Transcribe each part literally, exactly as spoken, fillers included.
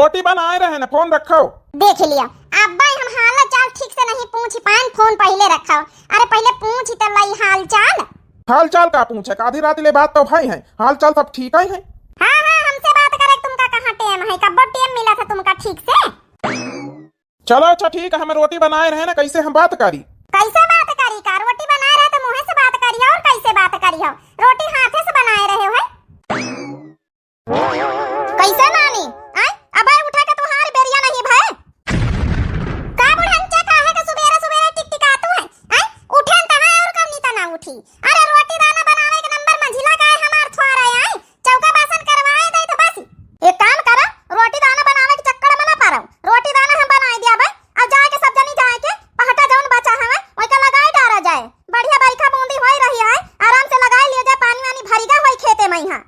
रोटी बनाए रहे न, फोन रखो। देख लिया, अब भाई हम हाल चाल ठीक से नहीं पूछ पाएन, फोन पहिले रखो। अरे पहिले पूछ तो लई हाल चाल। हाल चाल का पूछे, आधी रात ले बात तो भाई है, हाल चाल सब ठीक ही है। हाँ, हाँ, हमसे बात करे तुमका कहाँ टेम है, कब्बो टेम मिला था तुमका ठीक से? चलो अच्छा ठीक है, हम रोटी बनाए रहे ना, कैसे हम बात करी? कैसे बात करी का? रोटी बनाए रहे तो मुँहे से बात करी और कैसे बात करी हो? रोटी हाथे से बनाए रहे हो है? कैसे नानी? आय? अबे उठे के तोहार बेरिया नहीं भए? का बुढ़ंचा काहे के सुबेरे सुबेरे टिकटिकातू है? आय? उठे न तहाँ और कम नीता ना उठी। अरे रोटी दाना बनावे के नंबर मंझिला का है हमार थोड़ा है, आय? चौका बासन करवाए दे तो बस। एक काम करा, रोटी दाना बनावे के चक्कर में ना पड़ो। रोटी दाना हम बनाए दिया भाई। अब जाए के सब जनी जाए के पहटा जौन बचा हवे, ओइका लगाए डारा जाए। बढ़िया बरखा बूंदी होई रही है, आराम से लगाए लिया जाए, पानी वानी भरिगा होई खेते में यहाँ।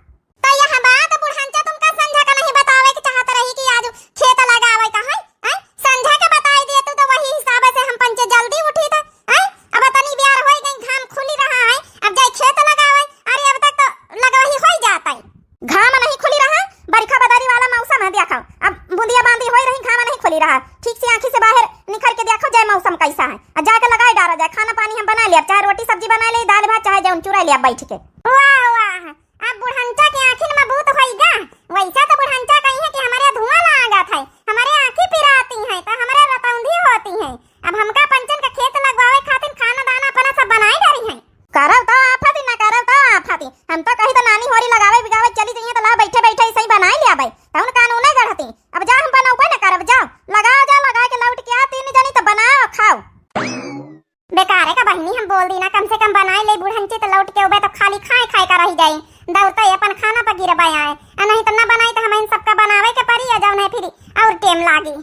तो यह बात बुढ़ंचा तुमका संझा का नहीं बतावे के चाहत रही कि आज खेत लगावे का है? हैं? संझा के बताई दिए तू तो वही हिसाब से हम पंचे जल्दी उठी था। हैं? अब तनी बियार होई गई, घाम खुली रहा है, अब जाए खेत लगावे। अरे अब तक तो लगवही होई जाता है। घाम नहीं खुली रहा, बरखा बदरी वाला मौसम है, देखो अब बूंदिया बांदी होई रही, घाम नहीं खुली रहा। ठीक से आँखी से बाहर निकल के देखो जाए मौसम कैसा है, और जाके लगाए डारा जाए। खाना पानी हम बना लिया, चाहे रोटी सब्जी बना ले, दाल भात, चाहे जौन चुरा लिया बैठ के। वाह वाह, अब बुढ़ंचा के आँखिन में भूत होई गा। वैसा तो बुढ़ंचा कही है कि हमारे धुआं लागत है, हमारे आँखी पिराती हैं, तो हमारे रतौंधी होती हैं। अब हमका पंचन का खेत लगवावे खातिर खाना दाना अपना सब बनाए डारी हैं। करब तो आफती, ना करब तो आफती। हम तो कही तो नानी होरी लगावे बिगावे चली जाइए तो ला बैठे बैठे ऐसे ही बनाए ले आवे। तौन कानून है गढ़ती। अब जा हम बनौबे ना करब, जाओ लगाओ, जाओ लगा के लौट के आ, तीन जनी तो बनाओ खाओ। बेकारे का बहिनी, हम बोल दी ना, कम से कम बनाए ले, बुढ़ंची तो लौट के उबे तो खाली खाए खाए का रह जाई। दौड़ते अपन खाना पर गिरबे आए, आ नहीं तो ना बनाई तो हम इन सबका बनावे के परी, आ जौन है फिर और टेम लागी।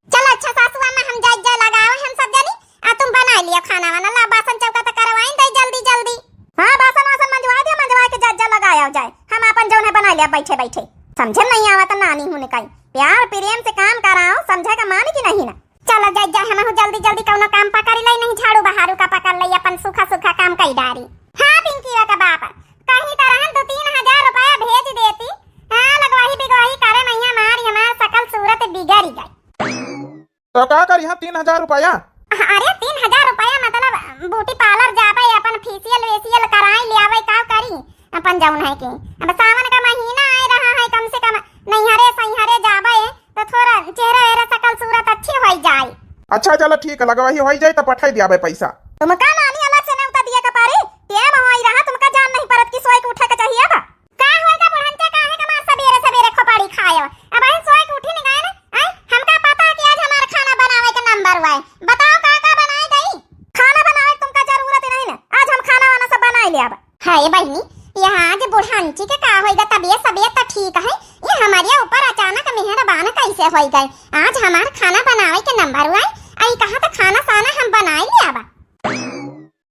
चल अच्छा सासू अम्मा, हम जाए जाए लगावे हम सब जनी, आ तुम बनाए लियो खाना वाना, ला बासन चौका तो करवाइन दे जल्दी जल्दी। हाँ बासन वासन मंजवा दिया, मंजवा के जाए जाए लगाए आओ जाए, हम अपन जौन है बनाए लिया बैठे बैठे। समझे नहीं आवत नानी हूँ निकाई, प्यार प्रेम से काम कराओ, समझे का मान की नहीं ना। चलो जाए जाए, हमहू जल्दी जल्दी कौनो काम पकड़ ले, नहीं झाड़ू बहारू का पकड़ ले, अपन सूखा सूखा काम कई डारी। हाँ पिंकीवा का बाप, कहीं तरहन दो तीन हजार रुपया भेज देती। हाँ लगवाही बिगवाही करे मैया मारी, हमार सकल सूरत बिगड़ गई। तो का करी हम तीन हजार रुपया? अरे तीन हजार रुपया मतलब ब्यूटी पार्लर जाबे, अपन फेशियल वेशियल कराई ले आवे, का करी अपन जौन है के। अब सावन का महीना आए रहा है, कम से कम नैहरे सैहरे जाबे तो थोड़ा चेहरा वेहरा सकल सूरत अच्छी होई जाए। अच्छा चलो ठीक है, लगवाही होई जाए तो पठाई दियाबे पैसा। तुमका नानी अलग से नेवता दिए के पड़ी, टेम होई रहा, तुमका जान नहीं परत कि सोए के उठे के चाहिए बा। का होई गा बुढ़ंचा, काहे के मार सबेरे सबेरे खोपड़ी खायो? अब अहिन सोए के उठी नहीं गए ना, आय? हमका पता कि आज हमार खाना बनावे के नंबर हुआ है। बताओ का का बनाए दई? खाना बनावे के तुमका जरूरत ही नहीं ना, आज हम खाना वाना सब बनाए ले अब। हाय बहिनी, यहाँ आज बुढ़ांची के का होई गा? तबियत सबियत तो ठीक है, ये हमारे ऊपर अचानक मेहरबान कैसे होई गए? आज हमार खाना बनावे के नंबर हुआ है, आई कहा तो खाना साना हम बनाए ले अब।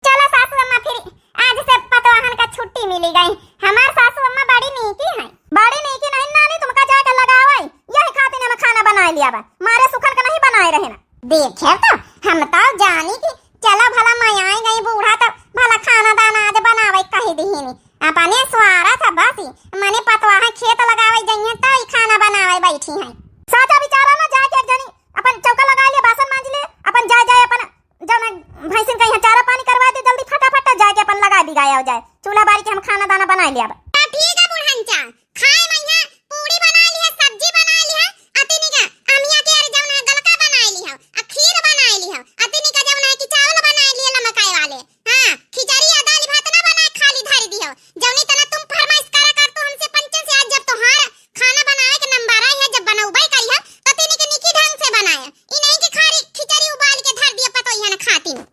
चलो सासू अम्मा, फिर आज से पतवाहन का छुट्टी मिली गई। हमार सासू अम्मा बड़ी नीकी हैं। बड़ी नीकी नहीं नानी, तुमका जाके लगावे, यही खातिर हम खाना बनाए लिया बा, मारे सुखन का नहीं बनाए रहे ना। देखे तो हम तो जानी कि चलो भला मैं आई गई बूढ़ा, तो भला खाना दाना आज बनावे कही दिहिनी। अपने स्वारा था बस ही, मने पतवाह खेत लगावे जइहे तो ही खाना बनावे बैठी हैं। साचा बिचारा ना जाके एक जनी अपन चौका लगा ले, बासन मांज ले, अपन जाए जाए अपन जौन है भैंसिन का यहाँ चारा पानी करवा दे, जल्दी फटाफट जाके अपन लगा बिगाया हो जाए, चूल्हा बारी के हम खाना दाना बनाए ले अब। तो ठीक है बुढ़ंचा, खाए मैया पूरी बना लिया, सब्जी बना लिया, अतिनी का अमिया के अरे जौन है गलका बनाए लिया, आ खीर बनाए लिया, अतिनी का जौन है कि चावल बनाए लिया लमकाए वाले। हाँ, खिचड़ी या दाल भात ना बनाए, खाली धर दियो। जौनी तना तुम फरमाइश करा कर तो हमसे पंचन से, आज जब तोहार खाना बनाए के नंबर आए है, जब बनौबे करी है, तो तिनी के निकी ढंग से बनाए। ई नहीं कि खाली खिचड़ी उबाल के धर दिया पतोहिया न खातिन।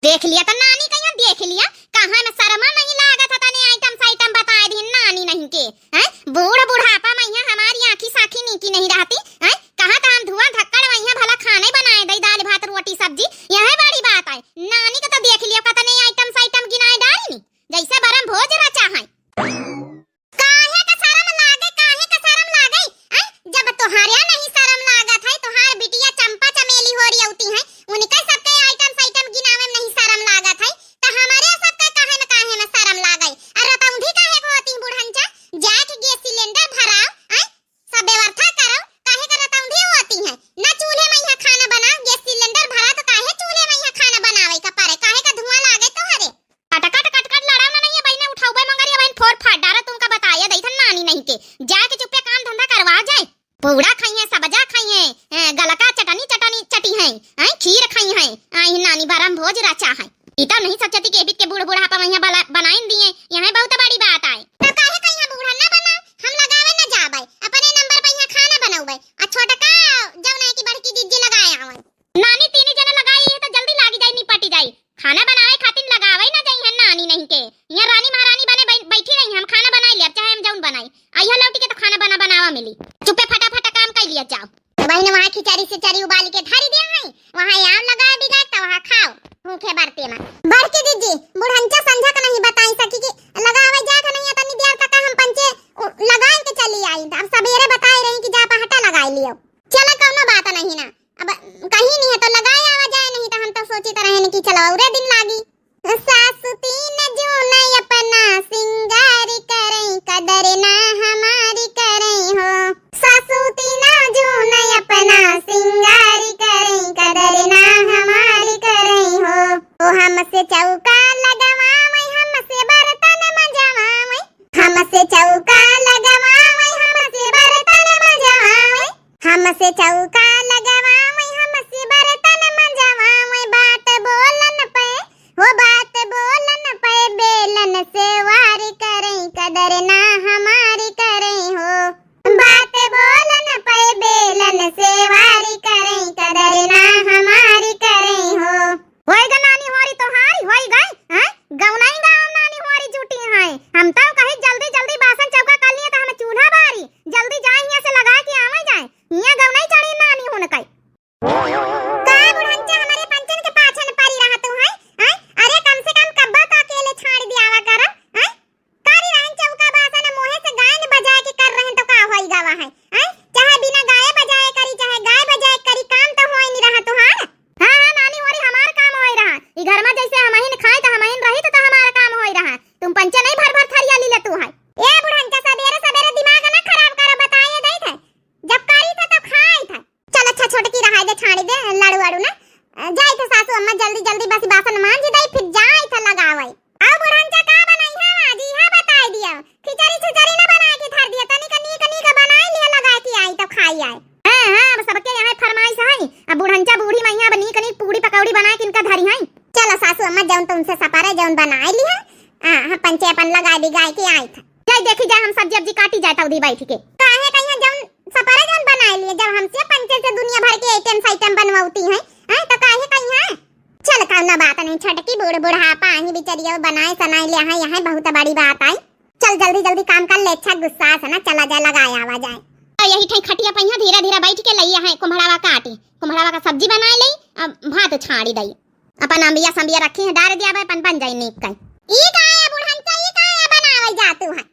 देख लिया तो नानी कहियो, देख लिया, कहाँ में शर्मा नहीं लागत है, तनी आइटम साइटम बताए दी नानी नहीं के, हैं? बूढ़ बुढ़ापा में यहाँ हमारी आँखी साखी नीकी नहीं रहती, हैं? कहाँ तो हम धुआं धक्कड़ वहीं भला खाने बनाए दई, दाल भात रोटी सब्जी, यह बड़ी बात है। नानी का तो देख लियो, कतने आइटम साइटम गिनाए डारी नी, जैसे बरम भोज रचा है। काहे का शरम लागे, काहे का शरम लागे? आय, जब तोहारे नहीं शरम लागत है, तोहार बिटिया चंपा चमेली हो रही होती है, उनके सबके आइटम साइटम गिनावे पूड़ा खइहैं, सबजा खइहैं, हैं, गलका चटनी चटनी चटिहैं, हैं, खीर खइहैं, आइ नानी बरम भोज रचा है। ई तो नहीं सोचती कि एबित के बूढ़ बुढ़ापा मइहाँ बला-, बनाइन दिए, यहै बहुत बड़ी बात आए। तो काहे कहिया बूढ़ा ना बनाओ, हम लगावे ना जाबै, अपने नंबर पर यहाँ खाना बनौबै, आ छोटका जौन है कि बड़की दीदी लगाए आवै। नानी तीनी जने लगाई है तो जल्दी लागी जाई, निपटी जाई। खाना बनावे खातिर लगावे ना जाई है नानी नहीं के। यहाँ रानी महारानी बने बै-, बैठी रही, हम खाना बनाई लेब, चाहे हम जौन बनाई। अइहा लौटी के तो खाना बना बनावा मिली। चुप्पे फटाफट काम कर लिया जाओ। तो बहिन वहाँ खिचड़ी सिचड़ी उबाल के धरी दिया है, वहाँ आम लगा बिगाड़ तो वहाँ खाओ भूखे बरते में। बड़की दीदी, बुढ़ंचा संझा का नहीं बताई सकी कि लगावे जात नहीं है, तनी देर तक हम पंचे उ-, लगाए के चली आई। अब सवेरे बताए रही कि जा पहटा लगाई लियो। चला कौनो बात नहीं ना, अब कहीं नहीं है तो लगाए आवा जाए, नहीं तो हम तो सोची तो रहे कि चलो औरे दिन लागी। सासु तीन जून अपना सिंगार करई, कदर ना हमारी करई हो। सासु तीन जून अपना सिंगार करई, कदर ना हमारी करई हो। ओ हमसे चौका लगवावई, हमसे बर्तन मजवावई, हमसे चौका लगवावई, हमसे बर्तन मजवावई। हमसे चौका लगवावई, हमसे बर्तन मजवावई, बात बोलन पे, हो बात बोलन पे बेलन से वार करई, कदर ना हमारी करई हो। बात बोलन पे बेलन से वार करई, कदर ना हमारी करई हो। होई गा नानी होरी तोहारी, होई गई, हैं? गौनई गाँव नानी होरी जुटी हैं। हम तो कही जल्दी जल्दी बासन चौका कर लिए तो हम चूल्हा बारी, जल्दी जाए हियाँ से लगा के आवे जाए। हियाँ गौनई चढ़ी नानी होन कई। का बुढ़ंचा हमरे पंचन के पाछन परी रहा तू है, हैं? अरे कम से कम कब्बा तो अकेले छाड़ दियावा कर, हैं? करी रहन चौका बासन मोहे से गायन बजाए के कर रहन तो का होई गवा है, हैं? चाहे बिना गाए बजाए करी, चाहे गाए बजाए करी, काम तो होई नहीं रहा तुहार। हाँ, हाँ, नानी होरी हमार काम होई रहा। ई घर में जैसे हमहिन खाई तो हमहिन रही तो, तो हमार काम होई रहा। तुम पंचे नहीं भर भर थरिया ली ले तू है। ए बुढ़ंचा सबेरे सबेरे दिमाग ना खराब करो, बताइए दई थे। जब करी थे तो खाई थे। चल अच्छा छोटकी रहा दे, छाड़ी दे, लाड़ू वाड़ू ना। अ, जाई थे सासू अम्मा जल्दी जल्दी बस बासन मांज दई, फिर जाई थे लगावे। अब बुढ़ंचा का बनाई है आज, इहे बताई दिया। खिचड़ी छुचड़ी ना बनाए के धर दिया, तनिक नीक नीक बनाई लिया, लगाए के आई तो खाई आए। हाँ, हाँ, अब सबके यहाँ फरमाइश है। अब बुढ़ंचा बूढ़ी मइहाँ अब नीक नीक पूड़ी पकौड़ी बनाए के इनका धरी है। चलो सासू अम्मा जौन तुमसे सपरे जौन बनाए लिया। हाँ, हाँ, पंचे अपन लगाए बिगाए के आई था। जाई देखी जाए हम सब्जी अब्जी काटी जाए तौदी बैठ के। काहे कहिया जौन सपरे जौन बनाए लिए, जब हमसे पंचे से दुनिया भर के आइटम साइटम बनवाती हैं, हैं, तो काहे कहिया? चल कौनो बात नहीं, छोटकी बूढ़ बुढ़ापा आही बिचरिया बनाए सनाए ले हैं, यहाँ बहुत बड़ी बात आई। चल जल्दी जल्दी काम कर ले, अच्छा गुस्सा से ना चला जाए, लगाए आवा जाए। तो यही ठे खटिया पहिया धीरे धीरे बैठ के लइया है, कुम्हड़ावा काटी, कुम्हड़ावा का सब्जी बनाए ले, अब भात छाड़ी दई। अपन अम्बिया सम्बिया रखी है, डार दिया भाई, अपन बन जाई नीक कई। ई का है बुढ़ंचा, ई का है बनावे जातू है?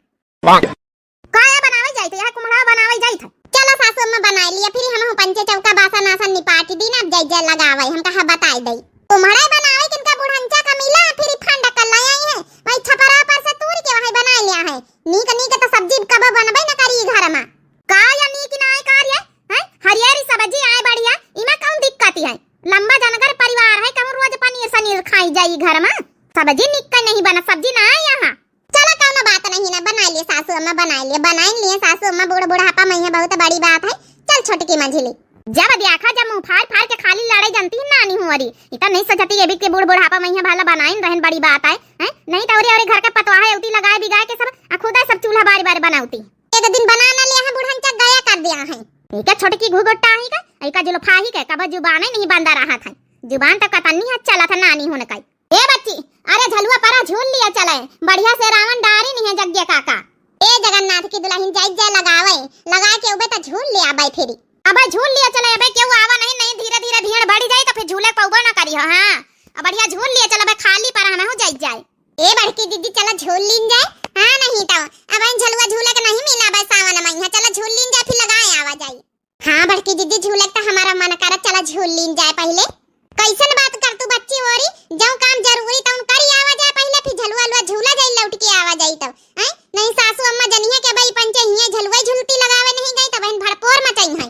काया बनावे जाइत, यह कुम्हड़ा बनावे जाइत है। चलो सासू अम्मा बनाए लिया, फिर हम पंचे चौका बासन आसन निपाटी दी ना, अब जाई जाए लगावे, हम कहा बताई दई। कुम्हड़ा बनावे किनका बुढ़ंचा का मिला, फिर ई फंड कर ले आई है, वही छपरा पर से तूर के वही बनाए लिया है। नीक नीक तो सब्जी कबो बनबे न करी घर में। का या नीक ना आए का रे? हैं? हरियरी सब्जी आए बढ़िया, इमा कौन दिक्कत है? लंबा जनगर परिवार है, कहूँ रोज पनीर सनीर खाई जाई घर में। सब्जी नीक का नहीं बना, सब्जी ना आए यहाँ। चलो कौनो बात नहीं ना, बना लिए सासू अम्मा, बना लिए, बना लिए सासू अम्मा, बूढ़ बुढ़ापा में है बहुत बड़ी बात है। चल छोटकी मंझली। जब देखा जब मुँह फाड़ फाड़ के खाली लड़ाई जानती है नानी हुआरी। इतना नहीं सोचती ये भी कि बूढ़ बुढ़ापा में है भला बनाइन रहन बड़ी बात है, हैं? नहीं तो औरे औरे घर के पतवाहे उती लगाए बिगाए के सब आ खुदा सब चूल्हा बारी बारी बनावती। एक दिन बना ना लिया है बुढ़न चक गया कर दिया है। इनका छोटकी घुघुट्टा ही का, इका जुल्फा ही के कब जुबान ही नहीं बंदा रहा था। जुबान तो कतनी है चला था नानी होने का। ए बच्ची, अरे झलुआ परा झूल लिया चले, बढ़िया से रावण डारी नहीं है जग्गे काका। ए जगन्नाथ की दुल्हन जाई जाए लगावे, लगा के उबे तो झूल लिया अबे फिरी। अबे झूल लिया चले, अबे केहू आवा नहीं, नहीं धीरे धीरे भीड़ बढ़ जाई तो फिर झूले पौबो ना करी हो। हाँ, अब बढ़िया झूल लिया चले, अबे खाली पर हमें हो जाई जाए। ए बड़की दीदी चला झूल लीन जाए। हाँ नहीं तो अब झलुआ झूले के नहीं मिला अबे सावन में, यहाँ चला झूल लीन जाए फिर लगाए आवा जाई। हाँ बड़की दीदी, झूले क त हमारा मन करत, चला झूल लीन जाए पहिले। कैसन बात कर तू बच्ची होरी, जौन काम जरूरी तौन करी आवा जाए पहिले, फिर झलुआ लुआ झूला जाई लौट के आवा जाई तब, हैं? नहीं सासू अम्मा जनिहे के भाई पंचे हिये झलुआ झूलती लगावे नहीं गई तब इन भड़पोर मचाई हैं।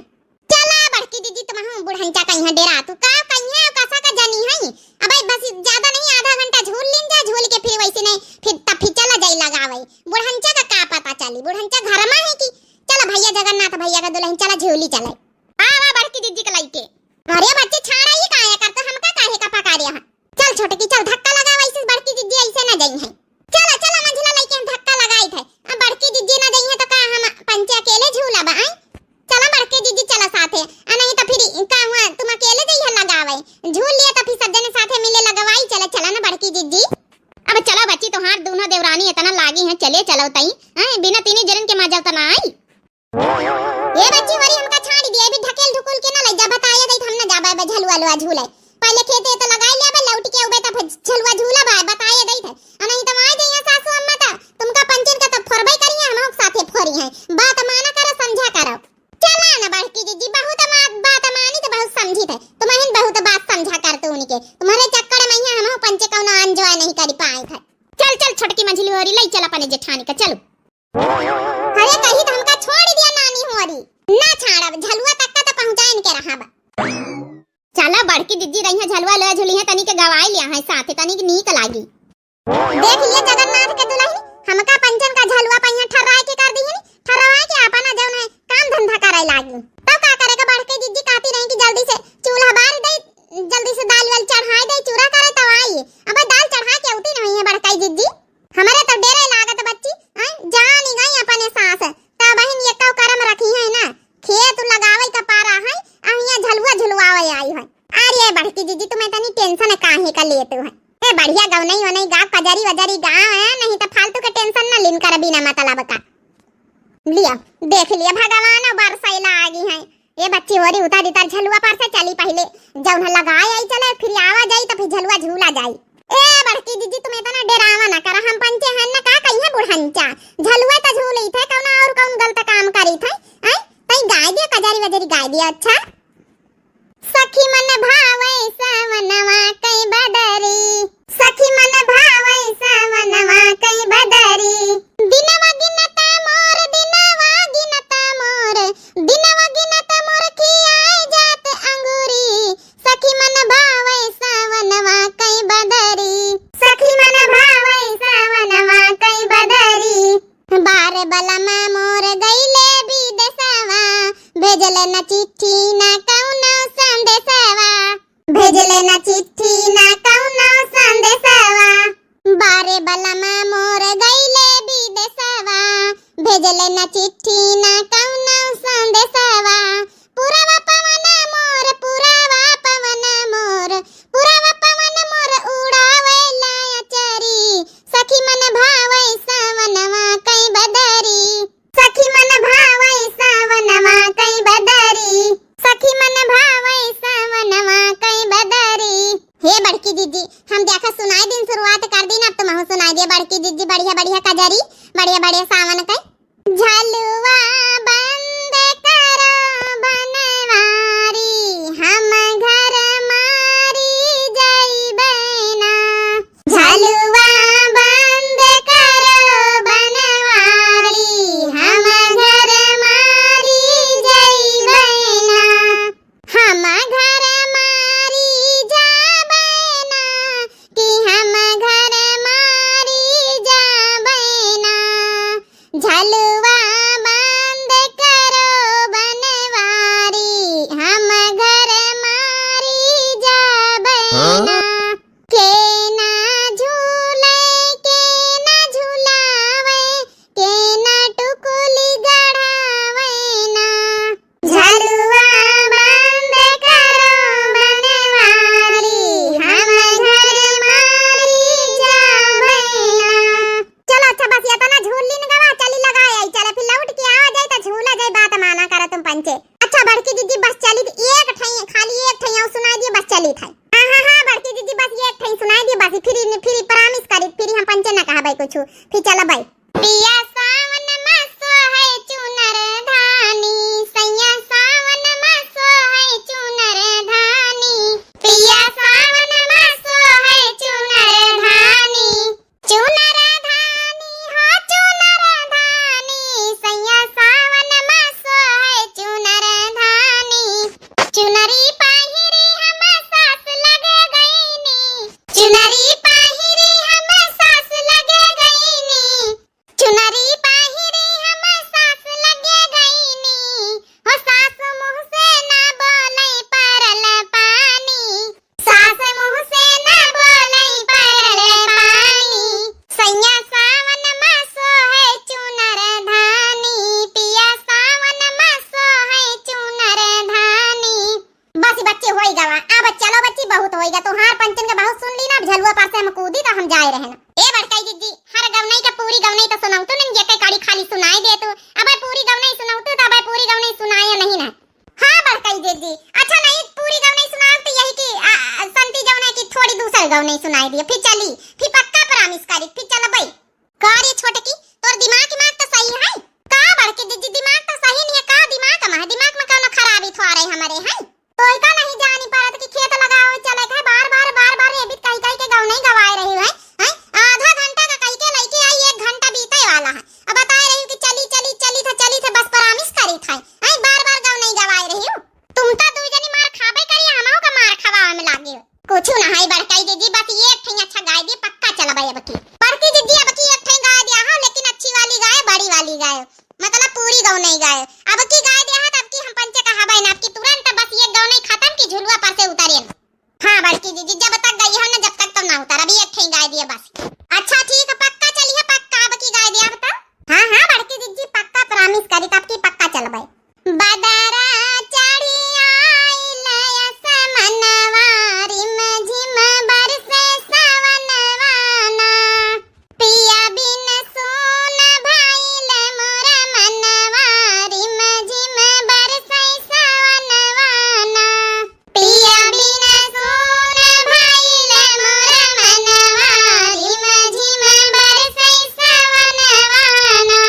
चला बड़की दीदी, तुम हूँ बुढ़न चा कहीं डेरा तू का कहीं है कसा का जनी है। अब बस ज्यादा नहीं, आधा घंटा झूल लीन जा, झूल के फिर वैसे नहीं फिर तब फिर चला जाई लगावे। बुढ़न चा का का पता चली, बुढ़न चा घर में है कि चला भइया जगन्नाथ भइया का दुलहिन, चला झूली चले। आवा बड़की जिज्जी के लइके। अरे बच्ची, छाड़ा ही काहे करत, हमका काहे का पकारे है? चल छोटकी चल, धक्का लगावा, ऐसे बड़की जिज्जी ऐसे ना जइहैं। चला चला मंझिला लइके हम धक्का लगाइत है। अब बड़की जिज्जी ना जइहैं तो का हम पंचे अकेले झूलब, आय? चला बड़की जिज्जी चला साथे, आ नहीं तो फिर का हुआ, तुम अकेले जइहैं लगावे, झूल लिया तो फिर सब जने साथे मिले लगवाई। चला चला ना बड़की जिज्जी। अब चला बच्ची, तोहार दूनो देवरानी इतना लागी हैं, चले चलो तई, हैं? बिना तीनी जरन के मजा तो ना आई। ए बच्ची, वरी हमका छाड़ी दिया, अभी ढकेल ढुकुल के ना ले जा, बताए दई हम ना जाबे बे झलुआ लुआ झूले। पहले खेते तो लगाई लेबे, लौट के उबे तो फिर झलुआ झूला बा, बताए दई थे। आ नहीं तो आ जइया सासू अम्मा तो तुमका पंचन का तो फोरबे करिए, हम साथे फोरी हैं। बात माना करो, समझा करो। चला ना बड़की जिज्जी, बहुत बात, बात मानी तो बहुत समझी थे। तुम्हें बहुत बात समझा कर तू उनके, तुम्हारे चक्कर में यहाँ हम पंचे कौनो enjoy नहीं कर पाए थे। चल चल छोटकी मंझिली होरी, ले चल अपने जेठानी का, चलो। अरे कही तो हमका छोड़ दिया नानी होरी। ना छाड़ब, झलुआ तक का तो पहुँचाइन के रहब। चला बड़की जिज्जी रही है, झलुआ ले झुली है, तनी के गवाई लिया है साथे, तनी के नीक लागी। देख लिए जगन्नाथ के दुलहिन, हमका पंचन का झलुआ पहिया ठर्राए के कर दिहिन, ठर्राए के आपन जौन है काम धंधा करे लागी। तब का करे के, बड़की जिज्जी कहती रही कि जल्दी से चूल्हा बार दे, जल्दी से दाल वाल चढ़ाए दे, चूरा करे तब आई। अबे दाल चढ़ा के उती नहीं है बड़की जिज्जी। हमरे तो डेरे लागत बच्ची, हैं? जानी गई अपने सास। तब बहिन ये कौ करम रखी है ना, खेत लगावे का पारा है, आ हियां झलुआ झुलवावे आई है। अरे बड़की जिज्जी, तुम्हें तनी tension काहे का लेत है? ए बढ़िया गवनई वनई गा, कजरी वजरी गा, हैं? नहीं तो फालतू के tension ना लिन कर बिना मतलब का। लिया, देख लिया भगवान, बरसैला आ गई है। ए बच्ची होरी, उतार इतार झलुआ पर से चली पहिले, जौन लगाए आई चले, फिर आवा जाई तो फिर झलुआ झूला जाई। ए बड़की जिज्जी, तुम इतना डेरावा ना करा, हम पंचे हैं ना, का कहिए बुढ़ंचा, झलुआ तो झूली थे, कौन और कौन गलत काम करी थे? हैं? तई गाय दिया, कजरी वजरी गाय दिया। अच्छा। सखी मन भावै सावनवा कई बदरी, सखी मन भावै सावनवा कई बदरी। दिनवा गिनत मोर, दिनवा गिनत मोर, दिनवा गिनत मोर खियाए जात अंगूरी। सखी मन भावै सावनवा कई बदरी, सखी मन भावै सावनवा कई बदरी। बार बलमा मोर गईले बिदेसवा, भेजले न चिट्ठी न कौनो संदेसवा, भेजले न चिट्ठी न कौनो संदेसवा। बार बलमा मोर गईले बिदेसवा, भेजले न चिट्ठी न कौनो संदेसवा। पुरवा पवन मोर, पुरवा पवन मोर, पुरवा पवन मोर उड़ावेला अचरी। सखी मन भावै सावनवा कई बदरी, सखी मन भावै सावनवा कई बदरी, सखी मन भावै सावनवा कई बदरी। हे बड़की जिज्जी, हम देखा सुनाई दिन शुरुआत कर दिन, अब तुमहू सुनाई दे बड़की जिज्जी, बढ़िया बढ़िया कजरी, बढ़िया बढ़िया सावन कई। झलुआ बंद करो बनवारी, हम घर मारी जइबै ना। झलुआ बंद करो बनवारी, हम घर मारी जइबै ना। हम घर मारी जाबै ना, कि हम घर मारी जाबै ना। झलुआ बा गाए, मतलब पूरी गौनई गाए। अब की गाए देहा, तब की हम पंचे कहाबे ना, अब की तुरंत बस ये गौनई खतम की झुलुआ पर से उतरेन। हाँ बड़की जीजी, जब तक गई हो ना, जब तक तो ना उतर, अभी एक ठे गाए दिए बस। अच्छा ठीक है, पक्का चलिए, पक्का अब की गाए दिया अब तो। हाँ हाँ बड़की जीजी, पक्का promise करी, तब की पक्का चलबे। बदरा चढ़ी आइल असमनवा, रिम झिम बरसे सवनवा ना। पिया बिन सून भइल मोर मनवा, रिम झिम बरसै सवनवा ना। पिया बिन सून भइल मोर मनवा, रिम झिम बरसै सवनवा ना।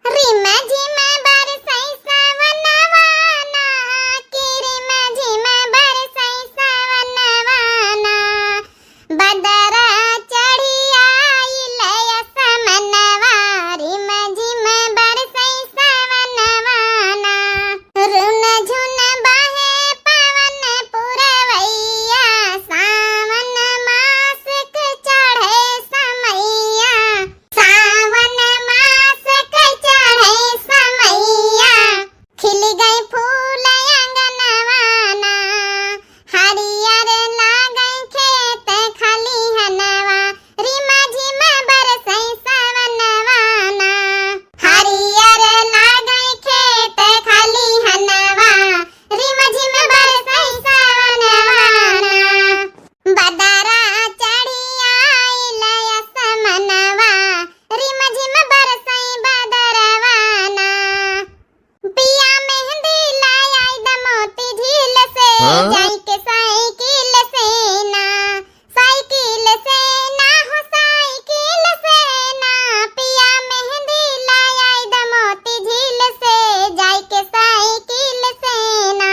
रिम झिम बरसै सवनवा ना, कि रिम झिम बरसै सवनवा ना। बदरा चढ़ी आइल असमनवा, रिम झिम बरसै सवनवा ना। रुन झुन बहे पवन पुरवैया, सावन मास के चढ़े समैया। सावन मास के चढ़े समैया, खिल गए फूल अंगनवा ना। हरियर लागै खेत खलिहनवा, रिम झिम बरसै सवनवा ना। हरियर लागै खेत खलिहनवा, रिम झिम बरसै सवनवा ना। बदरा चढ़ी आइल असमनवा, रिम झिम बरसै बदरवा ना। पिया मेहंदी लाई आइद मोती झील से, हाँ? जाइके साइकिल से ना, साइकिल से ना हो, साइकिल से ना। पिया मेहंदी लाई आइद मोती झील से, जाइके साइकिल से ना।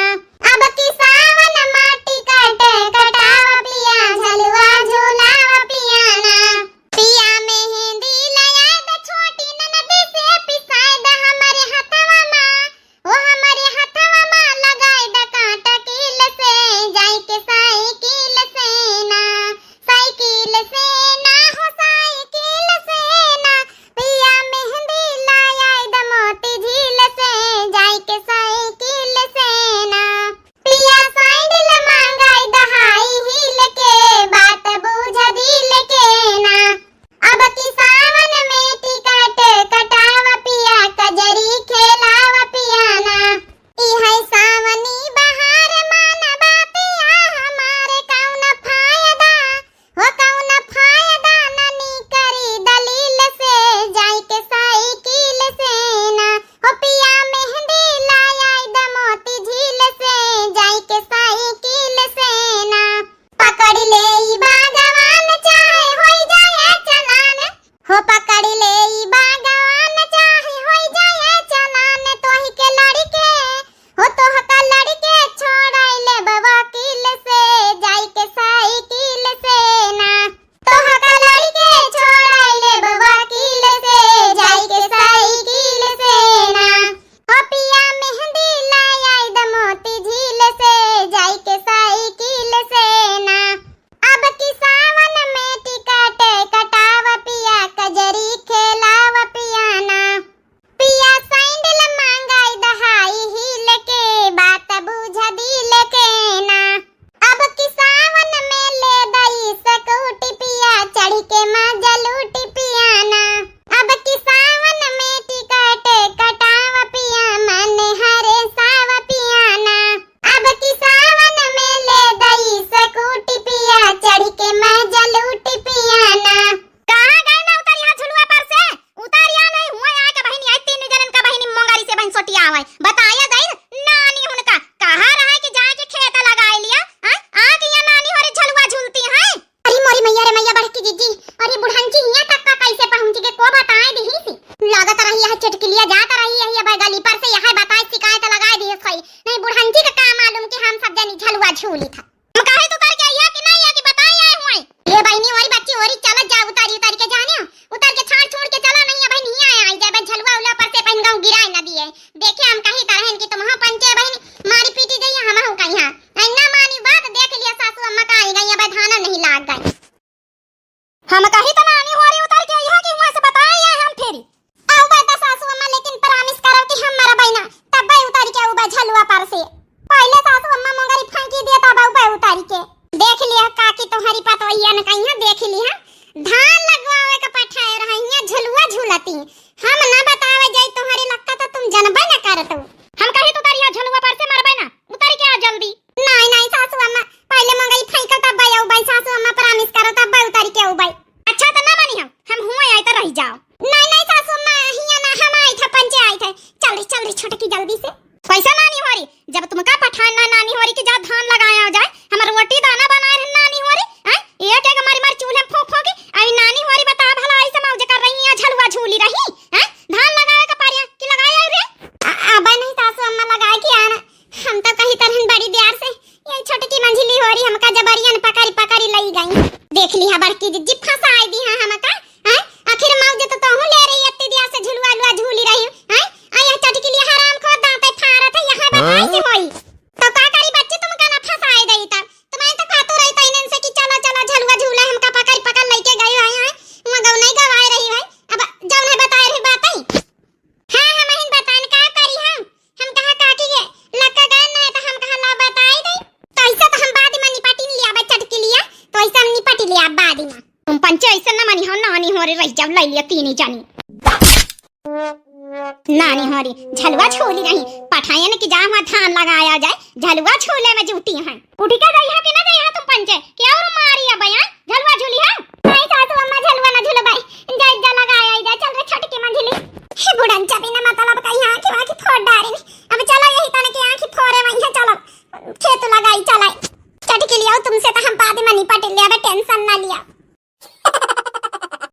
अब की सावन माटी काटे कटाव पिया, झलुआ झुलाव पिया ना। पिया मेहंदी लाई आइद छोटी ननद से पिसाइद हमरे हथवा मा, ओ हमरे हथवा मा लगाइद कांटा कील से, जाइके साइकिल से ना, साइकिल से ना हो, साइकिल से ना। पिया मेहंदी लाई आइद मोती झील से, जाइके साइकिल से ना। पिया सैंडल मांगाइद हाई हील के, बात बूझ दिल के ना। अब की सावन में टिकट कटाव पिया, कजरी खेलाव पिया ना। ई है सावनी बहार, मान बातिया हमार, कौन फायदा हो, कौन फायदा ना निकरी दलील से, जाइके साइकिल से ना। हो पिया मेहंदी लाई आइद मोती झील से, जाइके साइकिल से ना। पकड़ ले ई बागवान चाहे होई जाए चलान, हो पकड़ ले ई बागवान चाहे होई जाए चलान, तोही के लड़के, हो तोहका लड़के छोड़ाई लेब वकील से, जाइके साइकिल से ना। तोहका लड़के छोड़ाई लेब वकील से, जाइके साइकिल से ना। हो पिया मेहंदी लाई आइद मोती झील से, जाइके साइकिल से ना। अब की सावन में टिकट कटाव पिया, कजरी खेलाव पिया ना। पिया सैंडल मांगाइद हाई हील के, बात बूझ दिल के ना। अब की सावन में ले दई स्कूटी पिया, चढ़ के मजा लूटी पिया ना। अब की सावन में टिकट कटाव पिया, मन हरे साव पिया ना। अब की सावन में ले दई स्कूटी पिया, चढ़ के मजा लूटी पिया ना। कहाँ गए ना उतरिया झुलुआ पर से? उतरिया नहीं हुआ आके बहिनी, आई तीन जनन का बहिनी मोंगारी से बहिन सोटिया आवे। बताया जाई नानी हुनका, कहाँ रहे कि जाए के खेत लगाए लिया, हैं? आके यहाँ नानी होरे झलुआ झूलती हैं। अरे मोरी मैया रे मैया बड़की जीजी, अरे बुढ़ंची हियाँ तक का कैसे पहुँच के को बताए दिही सी? लागत रही यह चुटकिलिया जात रही यही अब गली पर से यह बताए शिकायत लगाए दिए सही। नहीं बुढ़ंची का का मालूम कि हम सब जनी झलुआ झूली था। हम कहे तू करके आइया कि नहीं आइया कि बताए आए हुए। ये बहिनी ओरी बच्ची ओरी चलत जा उतारी उतारी के जाने, उतर के छाड़ छोड़ के चला नहीं है बहिनी, आई जाए बहिन झलुआ उला पर से बहिन गाँव गिराए ना दिए। देखे हम कहीं या बादी माँ, तुम पंचे ऐसे न मानी हो, नानी हो रे, रह जाओ, ले लिया तीन ही जानी। नानी हो रे, झलुआ छोली रही, पठायन की जा हुआ धान लगाया जाए, झलुआ छोले में जुटी हैं। उठी का जाई हा कि ना जाई हा तुम पंचे? क्या और